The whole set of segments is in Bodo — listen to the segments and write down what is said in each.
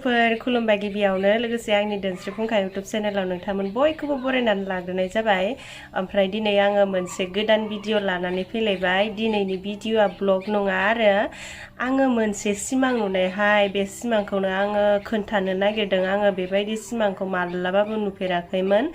लोगोफोर खुलुमबाय गिबियावनो लोगोसे आंनि दोनस्रि फुंखा YouTube चेनेलाव नोंथांमोन बयखौबो बरायनानै लाग्रोनाय जाबाय। ओमफ्राय दिनै आङो मोनसे गोदान भिडिअ लानानै फैलायबाय। दिनैनि भिडिअआ ब्लग नङा आरो आङो मोनसे सिमां नुनायहाय बे सिमांखौनो आङो खोन्थानो नागिरदों। आङो बेबायदि सिमांखौ माब्लाबाबो नुफेराखैमोन।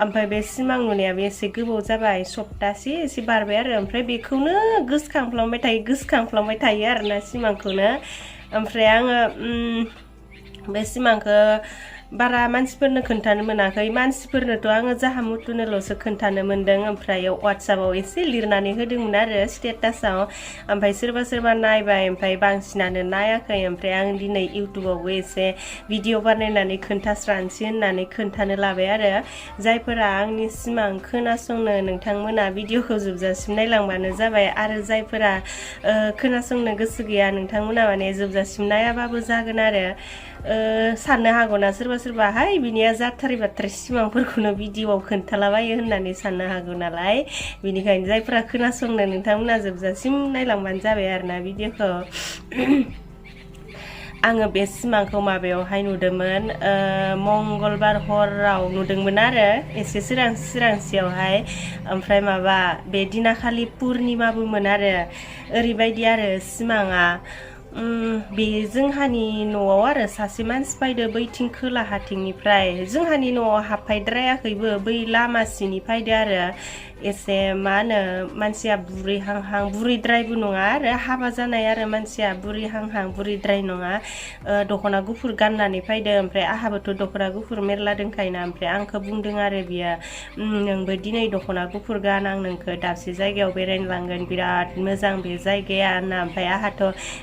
ओमफ्राय बे सिमां नुनायाबो एसे गोबाव जाबाय, सप्तासे एसे बारबाय आरो ओमफ्राय बेखौनो गोसोखांफ्लांबाय थायो आरोना सिमांखौनो। ओमफ्राय आङो बे सिमांखौ बारा मानसिफोरनो खोन्थानो मोनाखै। मानसिफोरनोथ' आङो जाहा मुथुनोल'सो खोन्थानो मोन्दों। ओमफ्राय वाट्सएपआव एसे लिरनानै होदोंमोन आरो स्टेटासाव। ओमफ्राय सोरबा सोरबा नायबाय, ओमफ्राय बांसिनानो नायाखै। ओमफ्राय आं दिनै इउटुबावबो एसे भिडिअ बानायनानै खोन्थास्रानोसै होननानै खोन्थानो लाबाय आरो जायफोरा आंनि सिमां खोनासंनो नोंथांमोना भिडिअखौ जोबजासिम नायलांबानो जाबाय। आरो जायफोरा खोनासंनो गोसो गैया नोंथांमोना माने जोबजासिम नायाबाबो जागोन आरो साननो हागौना सोरबाहाय बिनिया जाथारै बाथ्रा सिमांफोरखौनो भिडिअआव खोन्थालाबायो होननानै साननो हागौ नालाय। बेनिखायनो जायफोरा खोनासंनो नोंथांमोना जोबजासिम नायलांबानो जाबाय आरोना भिडिअखौ। आङो बे सिमांखौ माबायावहाय नुदोंमोन, मंगलबार हराव नुदोंमोन आरो एसे सोरांसियावहाय। ओमफ्राय बे दिना खालि पुर्निमाबोमोन आरो ओरैबायदि आरो सिमाङा बे जोंहानि न'आव आरो सासे मानसि फैदो बैथिं खोलाहाथिंनिफ्राय। जोंहानि न'आव हाबफैद्रायाखैबो, बै लामासिनि फैदो आरो एसे मा होनो मानसिया बुरैहांहां, बुरैद्रायबो नङा आरो हाबा जानाय आरो मानसिया बुरैहांहां, बुरैद्राय नङा। दख'ना गुफुर गाननानै फैदो। ओमफ्राय आहाबोथ' दख'ना गुफुर मेरला दोनखायोना। ओमफ्राय आंखौ बुंदों आरो बियो, नोंबो दिनै दख'ना गुफुर गान, आं नोंखौ दाबसे जायगायाव बेरायनो लांगोन, बिराद मोजां बे जायगाया होनना। ओमफ्राय आंहाथ'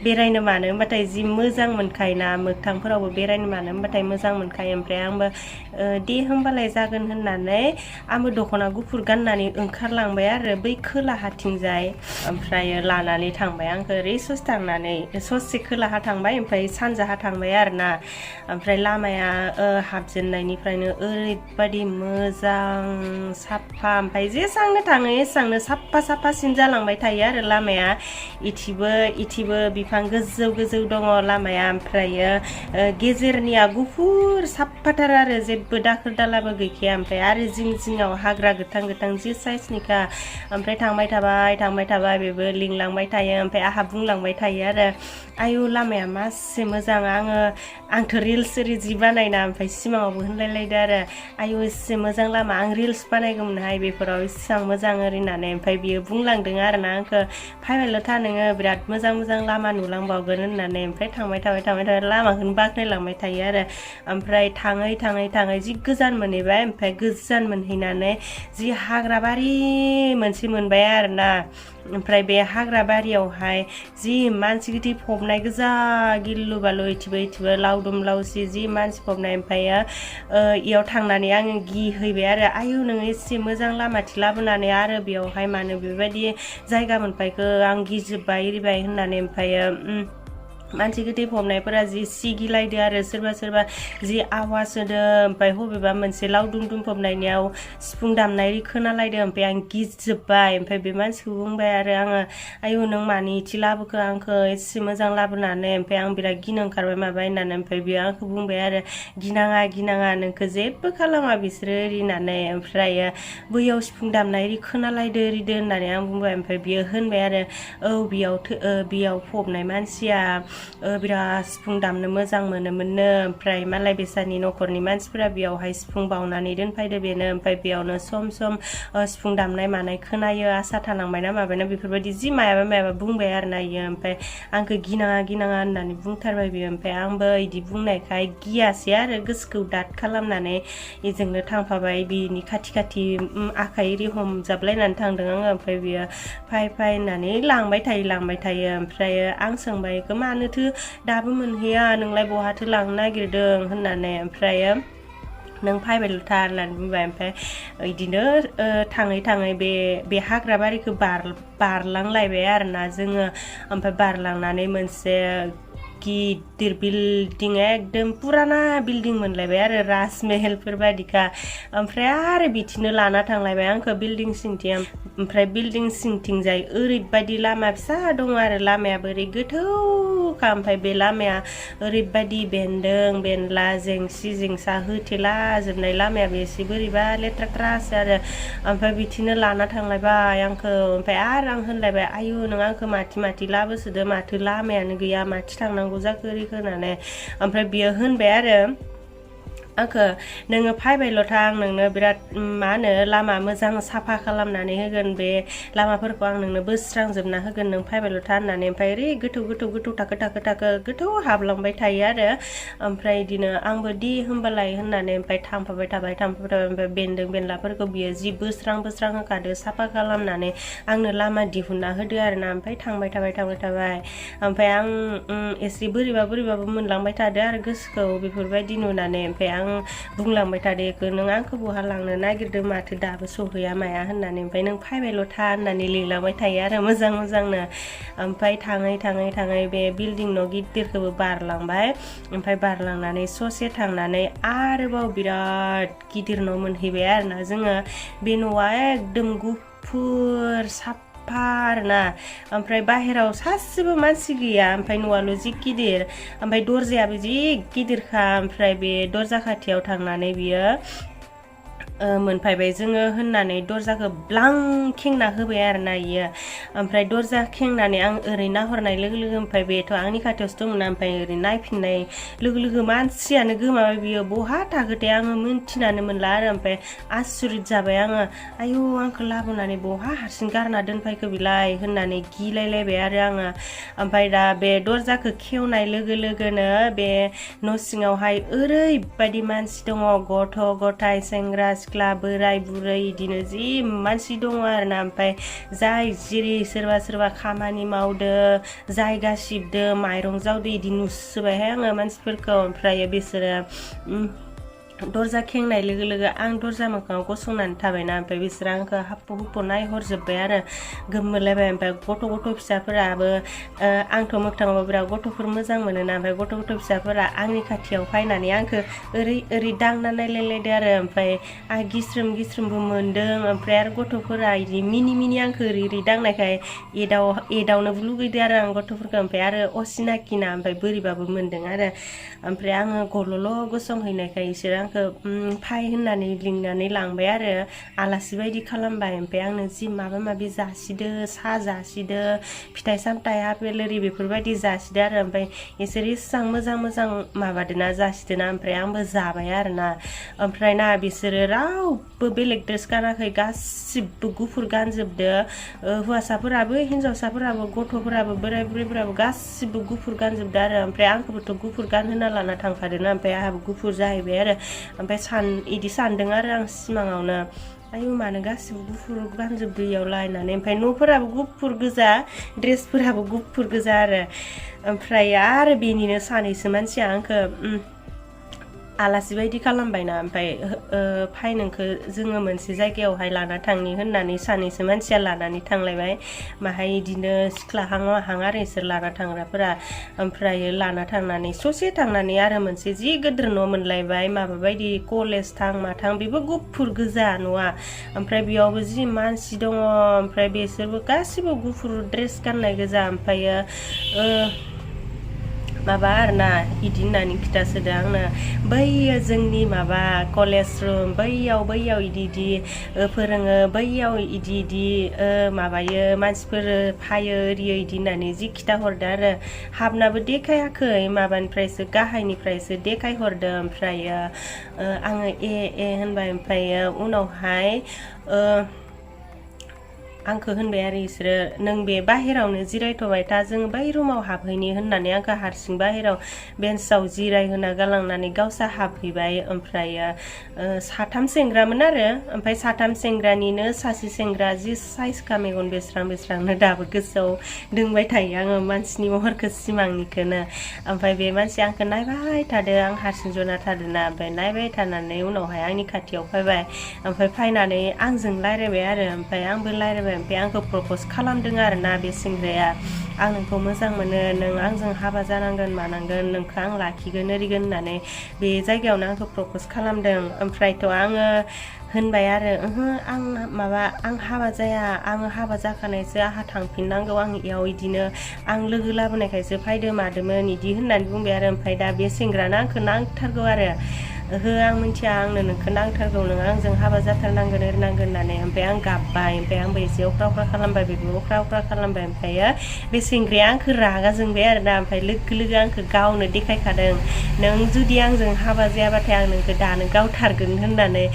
बेरायनो मानो होनबाथाय जि मोजां मोनखायोना, मोगथांफोरावबो बेरायनो मानो होनबाथाय मोजां मोनखायो। ओमफ्राय आंबो दे होमबालाय जागोन होननानै आंबो दख'ना गुफुर गाननानै ओंखारलांबाय आरो बै खोलाहाथिंजाय। ओमफ्राय लानानै थांबाय आंखौ ओरै ससे खोलाहा थांबाय, ओमफ्राय सानजाहा थांबाय आरोना। ओमफ्राय लामाया हाबजेननायनिफ्रायनो ओरैबायदि मोजां साफा, ओमफ्राय जेसांनो थाङो एसांनो साफासिन जालांबाय थायो आरो लामाया। इथिबो बिफां गोजौ दङ लामाया। ओमफ्रायो गेजेरनिया गुफुर साफाथार आरो जेबो दाखोर दालाबो गैखाया। ओमफ्राय आरो जिङाव हाग्रा गोथां जि साइसनिखा। ओमफ्राय थांबाय थाबाय बेबो लिंलांबाय थायो। ओमफ्राय आंहा बुंलांबाय थायो आरो आयु लामाया मासे मोजां, आंथ' रिल्स ओरै जि बानायना। ओमफ्राय सिमाङावबो होनलायलायदो आरो आयु एसे मोजां लामा, आं रिल्स बानायगौमोनहाय बेफोराव, इसेबां मोजां ओरै होननानै। ओमफ्राय बियो बुंलांदों आरोना आंखौ फैबायल' था नोङो, बिराद मोजां लामा नुलांबावगोन होननानै। ओमफ्राय थांबाय थाबाय लामाखौनो बाख्नायलांबाय थायो आरो। ओमफ्राय थाङै जि गोजान मोनहैबाय। ओमफ्राय गोजान मोनहैनानै जि हाग्रा बारि मोनसे मोनबाय आरोना। ओमफ्राय बे हाग्रा बारियावहाय जि मानसि गिदिर फबनाय गोजा, गिलु बालु इथिबो लावदुम लावसि जि मानसि फबनाय। ओमफ्रायो इयाव थांनानै आङो गिहैबाय आरो आयु नोङो एसे मोजां लामाथि लाबोनानै आरो बेयावहाय मानो बेबायदि जायगा मोनफायखो, आं गिजोब्बाय एरिबाय होननानै। ओमफ्रायो मानसि गिदिर फबनायफोरा जि सिगिलायदो आरो सोरबा जि आवाज होदो। ओमफ्राय बबेबा मोनसे लावदुम फबनायनियाव सिफुं दामनाय खोनालायदो। ओमफ्राय आं गिजोब्बाय। ओमफ्राय बे मानसिखौ बुंबाय आरो आङो आयु नों मानो इथि लाबोखो आंखौ एसे मोजां लाबोनानै। ओमफ्राय आं बिराद गिनो ओंखारबाय माबाय होननानै। ओमफ्राय बेयो आंखौ बुंबाय आरो गिनाङा नोंखौ जेबो खालामा बिसोरो ओरै होननानै। ओमफ्रायो बैयाव सिफुं दामनाय ओरै खोनालायदो ओरैदो होननानै आं बुंबाय। ओमफ्राय बियो होनबाय आरो औ बेयाव फबनाय मानसिया बिराद सिफुं दामनो मोजां मोनोमोननो। ओमफ्राय मालाय बेसानि न'खरनि मानसिफोरा बेयावहाय सिफुं बावनानै दोनफैदो बेनो। ओमफ्राय बेयावनो सम सिफुं दामनाय मानाय खोनायो, आसा थालांबायना माबायना बेफोरबायदि जि मायाबा बुंबाय आरोना इयो। ओमफ्राय आंखौ गिनाङा होननानै बुंथारबाय बियो। ओमफ्राय आंबो इदि बुंनायखाय गियासै आरो गोसोखौ दाद खालामनानै इजोंनो थांफाबाय। बिनि खाथि आखाइ एरि हमजाबलायनानै थांदों आङो। ओमफ्राय बियो फाय होननानै लांबाय थायो। ओमफ्राय आं सोंबाय मानोथो दाबो मोनहैया, नोंलाय बहाथो लांनो नागिरदों होननानै। ओमफ्रायो नों फैबायल' था होननानै बुंबाय। ओमफ्राय बिदिनो थाङै बे हाग्रा बारिखौ बारलांलायबाय आरोना जोङो। ओमफ्राय बारलांनानै मोनसे गिदिर बिल्डिं एकदम पुराना बिल्डिं मोनलायबाय आरो राजमहलफोर बादिखा ओमफ्राय आरो बिथिंनो लाना थांलायबाय आंखौ बिल्डिं सिंथिं ओमफ्राय बिल्डिं सिंथिंजाय ओरैबायदि लामा फिसा दङ आरो लामायाबो ओरै गोथौखा ओमफ्राय बे लामाया ओरैबायदि बेन्दों बेनला जेंसि जेंसा होथेला जोबनाय लामायाबो एसे बोरैबा लेथ्राथ्रासो आरो ओमफ्राय बिथिंनो लाना थांलायबाय आंखौ ओमफ्राय आरो आं होनलायबाय आयु नों आंखौ माथि लाबोसोदो माथो लामायानो गैया माथि थांनांगौ जाखो ओरै होननानै ओमफ्राय बियो होनबाय आरो आंखौ नोङो फैबायल' था आं नोंनो बिराद मा होनो लामा मोजां साफा खालामनानै होगोन बे लामाफोरखौ आं नोंनो बोस्रांजोबना होगोन नों फैबायल' था होननानै ओमफ्राय ओरै गोथौ थाखो गोथौ हाबलांबाय थायो आरो ओमफ्राय बिदिनो आंबो दि होमबालाय होननानै ओमफ्राय थांफाबाय थाबाय ओमफ्राय बेन्दों बेनलाफोरखौ बियो जि बोस्रां होखादो साफा खालामनानै आंनो लामा दिहुनना होदो आरोना ओमफ्राय थांबाय थाबाय ओमफ्राय आं एसे बोरैबाबो मोनलांबाय थादो आरो गोसोखौ बेफोरबायदि नुनानै ओमफ्राय आं बुंलांबाय थादो नों आंखौ बहा लांनो नागिरदों माथो दाबो सहैया माया होननानै ओमफ्राय नों फैबायल' था होननानै लिंलांबाय थायो आरो मोजांनो ओमफ्राय थाङै बे बिल्डिं न' गिदिरखौबो बारलांबाय ओमफ्राय बारलांनानै ससे थांनानै आरोबाव बिराद गिदिर न' मोनहैबाय आरोना जोङो बे न'आ एकदम गुफुर साफा आरोना ओमफ्राय बाहेराव सासेबो मानसि गैया ओमफ्राय न'आल' जि गिदिर ओमफ्राय दरजायाबो जि गिदिरखा ओमफ्राय बे दरजा खाथियाव थांनानै बियो मोनफैबाय जोङो होननानै दरजाखौ ब्लां खेंना होबाय आरोना इयो ओमफ्राय दरजा खेंनानै आं ओरै नाहरनाय लोगो ओमफ्राय बेथ' आंनि खाथियावसो दंमोन ओमफ्राय ओरै नायफिननाय लोगो मानसियानो गोमाबाय बियो बहा थाखोथाय आङो मोनथिनानो मोनला आरो ओमफ्राय आसुरित जाबाय आङो आयु आंखौ लाबोनानै बहा हारसिं गारना दोनफैखो बिलाय होननानै गिलायलायबाय आरो आङो ओमफ्राय दा बे दरजाखौ खेवनाय लोगोनो बे न' सिङावहाय ओरैबायदि मानसि दङ गथ' गथाय सेंग्रा सिख्ला बोराय बुरै इदिनो जि मानसि दङ आरोना ओमफ्राय जाय जेरै सोरबा खामानि मावदो जायगा सिबदो माइरं जावदो इदि नुसोबायहाय आङो मानसिफोरखौ ओमफ्राय बिसोरो दरजा खेंनाय लोगो आं दरजा मोखाङाव गसंनानै थाबायना ओमफ्राय बिसोरो आंखौ हाप्प' हुप्प' नायहरजोब्बाय आरो गोमोरलायबाय ओमफ्राय गथ' फिसाफोराबो आंथ' मोगथाङावबो बिराद गथ'फोर मोजां मोनोना ओमफ्राय गथ' फिसाफोरा आंनि खाथियाव फैनानै आंखौ ओरै दांना नायलायलायदो आरो ओमफ्राय आं गिस्रोमबो मोनदों ओमफ्राय आरो गथ'फोरा इदि मिनि आंखौ ओरै दांनायखाय एदावनोबो लुगैदो आरो आं गथ'फोरखौ ओमफ्राय आरो असिनाकिना ओमफ्राय बोरैबाबो मोनदों आरो ओमफ्राय आङो गल'ल' गसंहैनायखाय इसोर आंखौ फाय होननानै लिंनानै लांबाय आरो आलासि बायदि खालामबाय ओमफ्राय आंनो जि माबा माबि जासिदो साहा जासिदो फिथाइ सामथाइ आपेल ओरै बेफोरबायदि जासिदो आरो ओमफ्राय इसोर इसां मोजां माबादोना जासिदोना ओमफ्राय आंबो जाबाय आरोना ओमफ्राय ना बिसोरो रावबो बेलेग ड्रेस गानाखै गासिबो गुफुर गानजोबदो हौवासाफोराबो हिन्जावसाफोराबो गथ'फोराबो बोराय बुरैफोराबो गासिबो गुफुर गानजोबदो आरो ओमफ्राय आंखौबोथ' गुफुर गानहोना लाना थांखादोंना ओमफ्राय आंहाबो गुफुर जाहैबाय आरो ओमफ्राय इदि सानदों आरो आं सिमाङावनो आयु मानो गासिबो गुफुर गानजोबदो इयावलाय होननानै ओमफ्राय न'फोराबो गुफुर गोजा ड्रेसफोराबो गुफुर गोजा आरो ओमफ्राय आरो बेनिनो सानैसो मानसिया आंखौ आलासि बायदि खालामबायना ओमफ्राय फाय नोंखौ जोङो मोनसे जायगायावहाय लाना थांनि होननानै सानैसो मानसिया लानानै थांलायबाय माहाय इदिनो सिख्लाहां माहां आरो इसोर लाना थांग्राफोरा ओमफ्राय लाना थांनानै ससे थांनानै आरो मोनसे जि गिदिर न' मोनलायबाय माबा बायदि कलेज माथां बेबो गुफुर गोजा न'आ ओमफ्राय बेयावबो जि मानसि दङ ओमफ्राय बिसोरबो गासिबो गुफुर ड्रेस गाननाय गोजा ओमफ्रायो माबा आरोना इदि होननानै खिथासोदो आंनो बैयो जोंनि माबा कलेज रुम बैयाव इदि फोरोङो बैयाव इदि माबायो मानसिफोर फायो ओरियो इदि होननानै जि खिथाहरदो आरो हाबनाबो देखायाखै माबानिफ्रायसो गाहायनिफ्रायसो देखायहरदो ओमफ्रायो आङो ए होनबाय ओमफ्रायो उनावहाय आंखौ होनबाय आरो इसोरो नों बे बाहेरावनो जिरायथ'बाय था जों बै रुमाव हाबहैनि होननानै आंखौ हारसिं बाहेराव बेन्चआव जिरायहोना गालांनानै गावसा हाबहैबाय ओमफ्रायो साथाम सेंग्रामोन आरो ओमफ्राय साथाम सेंग्रानिनो सासे सेंग्रा जि साइसखा मेगन बेस्रांनो दाबो गोसोआव दोंबाय थायो आङो मानसिनि महरखौ सिमांनिखौनो ओमफ्राय बे मानसिया आंखौ नायबाय थादो आं हारसिं जना थादोना ओमफ्राय नायबाय थानानै उनावहाय आंनि खाथियाव फैबाय ओमफ्राय फैनानै आंजों रायलायबाय आरो ओमफ्राय आंबो रायलायबाय जाबाय ओमफ्राय आंखौ प्रप'ज खालामदों आरोना बे सेंग्राया आं नोंखौ मोजां मोनो नों आंजों हाबा जानांगोन मानांगोन नोंखौ आं लाखिगोन ओरिगोन होननानै बे जायगायावनो आंखौ प्रप'ज खालामदों ओमफ्रायथ' आङो होनबाय आरो आं हाबा जाया आङो हाबा जाखानायसो आंहा थांफिननांगौ आं इयाव इदिनो आं लोगो लाबोनायखायसो फायदो मादोंमोन इदि होननानै बुंबाय आरो ओमफ्राय दा बे सेंग्राना आंखौ नांथारगौ आरो ओहो आं मिथिया आंनो नोंखौ नांथारगौ नों आंजों हाबा जाथारनांगोन ओरनांगोन होननानै ओमफ्राय आं गाबबाय ओमफ्राय आंबो एसे अख्रा अख्रा खालामबाय बेबो अख्रा अख्रा खालामबाय ओमफ्रायो बे सेंग्राया आंखौ रागा जोंबाय आरोना ओमफ्राय लोगो लोगो आंखौ गावनो देखायखादों नों जुदि आंजों हाबा जायाबाथाय आं नोंखौ दानो गावथारगोन होननानै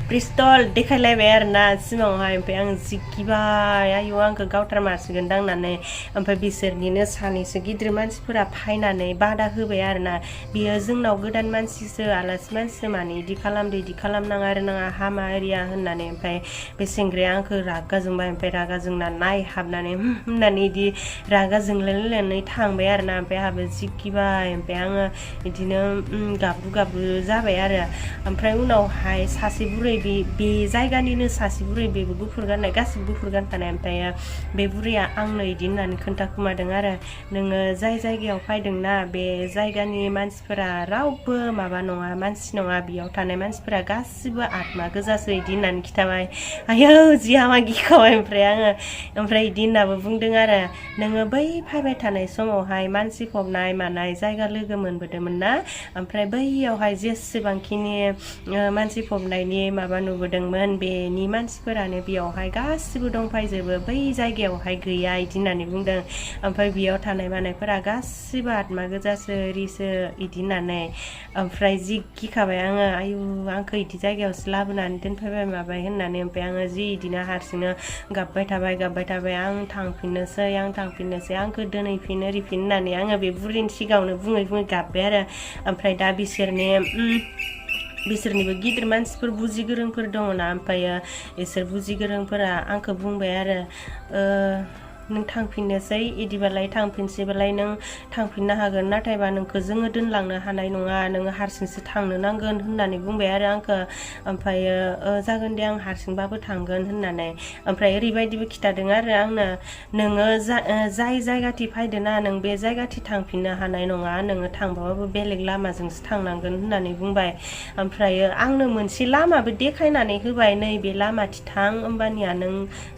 पिस्तल देखायलायबाय आरोना सिमाङावहाय ओमफ्राय आं जि गिबाय आयौ आंखौ गावथार मारसिगोनदां होननानै ओमफ्राय बिसोरनिनो सानैसो गिदिर मानसिफोरा फायनानै बादा होबाय आरोना बियो जोंनाव गोदान मानसिसो आलासि मानसिसो माने इदि खालामदो इदि खालामनाङा आरो नाङा हामा एरिया होननानै ओमफ्राय बे सेंग्राया आंखौ रागा जोंबाय ओमफ्राय रागा जोंना नायहाबनानै होननानै इदि रागा जोंलायलायनानै थांबाय आरोना ओमफ्राय आंहाबो जि गिबाय ओमफ्राय आङो बिदिनो गाबु गाबु जाबाय आरो ओमफ्राय उनावहाय सासे बुरै बे जायगानिनो सासे बुरै बेबो गुफुर गाननाय गासिबो गुफुर गानखानाय ओमफ्राय बे बुरैया आंनो इदि होननानै खोन्थाखुमादों आरो नोङो जाय जायगायाव फैदोंना बे जायगानि मानसिफोरा रावबो माबा नङा मानसि नङा बेयाव थानाय मानसिफोरा गासिबो आत्मा गोजासो इदि होननानै खिथाबाय आयौ जि हामा गिखाबाय ओमफ्राय इदि होननाबो बुंदों आरो नोङो बै फैबाय थानाय समावहाय मानसि फबनाय मानाय जायगा लोगो मोनबोदोंमोन ना ओमफ्राय बैयावहाय जेसेबांखिनि मानसि फबनायनि माबा नुबोदोंमोन बेनि मानसिफोरानो बेयावहाय गासिबो दंफायजोबो बै जायगायावहाय गैया इदि होननानै बुंदों ओमफ्राय बेयाव थानाय मानायफोरा गासिबो आत्मा गोजासो रिसो इदि होननानै ओमफ्राय जि गिखाबाय आङो आयु आंखौ इदि जायगायावसो लाबोनानै दोनफैबाय माबाय होननानै ओमफ्राय आङो जि इदिनो हारसिंनो गाबबाय थाबाय आं थांफिननोसै आंखौ दोनहैफिन ओरैफिन होननानै आङो बे बुरैनि सिगाङावनो बुङै गाबबाय आरो ओमफ्राय दा बिसोरनिबो गिदिर मानसिफोर बुजि गोरोंफोर दङ ना ओमफ्रायो इसोर बुजि गोरोंफोरा आंखौ बुंबाय आरो नों थांफिननोसै इदिबालाय थांफिनसैबालाय नों थांफिननो हागोन नाथायबा नोंखौ जोङो दोनलांनो हानाय नङा नोङो हारसिंसो थांनो नांगोन होननानै बुंबाय आरो आंखौ ओमफ्रायो जागोन दे आं हारसिंबाबो थांगोन होननानै ओमफ्राय ओरैबायदिबो खिथादों आरो आंनो नोङो जाय जायगाथि फैदोना नों बे जायगाथि थांफिननो हानाय नङा नोङो थांबाबो बेलेग लामाजोंसो थांनांगोन होननानै बुंबाय ओमफ्रायो आंनो मोनसे लामाबो देखायनानै होबाय नै बे लामाथि थां होमबानिया नों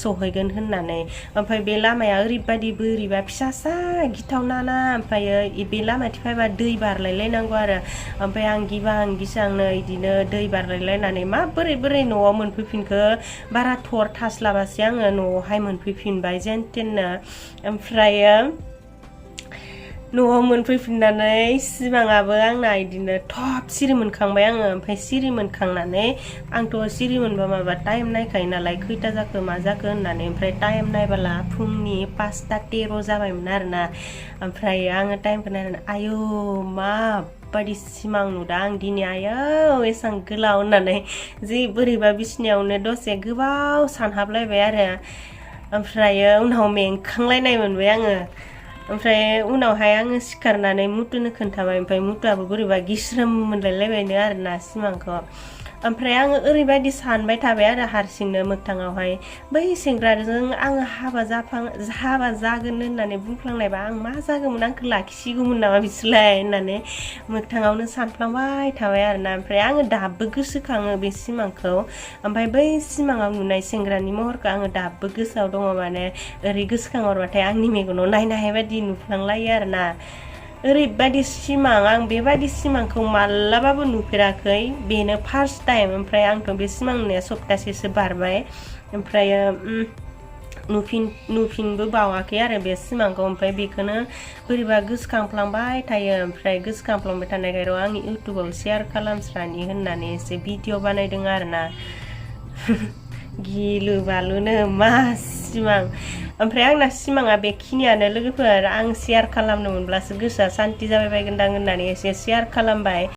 सहैगोन होननानै ओमफ्राय बे लामाया ओरैबायदि बोरैबा फिसासा गिथावना ना ओमफ्रायो बे लामाथि फैबा दै बारलायलायनांगौ आरो ओमफ्राय आं गिसांनो इदिनो दै बारलायलायनानै बोरै न'आव मोनफैफिनखो बारा थर थास्लाबासै आङो न'आवहाय मोनफैफिनबाय जेन थेननो ओमफ्रायो न'आव मोनफैफिननानै सिमाङाबो आंना इदिनो थब सिरि मोनखांबाय आङो ओमफ्राय सिरि मोनखांनानै आंथ' सिरि मोनबा माबा टाइम नायखायो नालाय खैथा जाखो मा जाखो होननानै ओमफ्राय टाइम नायबोला फुंनि 5:13 जाबायमोन आरोना ओमफ्राय आङो टाइमखौ नायनानै आयौ माबायदि सिमां नुदों आं दिनै आयौ एसां गोलाव होननानै जि बोरैबा बिसिनायावनो दसे गोबाव सानहाबलायबाय आरो ओमफ्रायो उनाव मेंखांलायनाय मोनबाय आङो ओमफ्राय उनावहाय आङो सिखारनानै मुथुनो खोन्थाबाय ओमफ्राय मुथुआबो बोरैबा गिस्रोम मोनलायलायबायनो आरोना सिमांखौ ओमफ्राय आङो ओरैबायदि सानबाय थाबाय आरो हारसिंनो मोगथाङावहाय बै सेंग्राजों आङो हाबा जागोन होननानै बुंफ्लांनायबा आं मा जागौमोन आंखौ लाखिसिगौमोन नामा बिसोरलाय होननानै मोगथाङावनो सानफ्लांबाय थाबाय आरोना ओमफ्राय आङो दाबो गोसोखाङो बे सिमांखौ ओमफ्राय बै सिमाङाव नुनाय सेंग्रानि महरखौ आङो दाबो गोसोआव दङ माने ओरै गोसोखांहरबाथाय आंनि मेगनाव नायनो हायै बायदि नुफ्लांलायो आरोना ओरैबायदि सिमां आं बेबायदि सिमांखौ मालाबाबो नुफेराखै बेनो फार्स्ट टाइम ओमफ्राय आंथ' बे सिमां नुनाया सप्तासेसो बारबाय ओमफ्रायो नुफिनबो बावाखै आरो बे सिमांखौ ओमफ्राय बेखौनो बोरैबा गोसोखांफ्लांबाय थायो ओमफ्राय गोसोखांफ्लांबाय थानायखाय आंनि इउटुबाव शेयार खालामस्रानि होननानै एसे भिडिअ बानायदों आरोना गिलु बालुनो मा सिमां ओमफ्राय आंना सिमाङा बेखिनियानो लोगोफोर आं शेयार खालामनो मोनब्लासो गोसोआ सान्ति जाबाय बायगोनदां होननानै एसे शेयार खालामबाय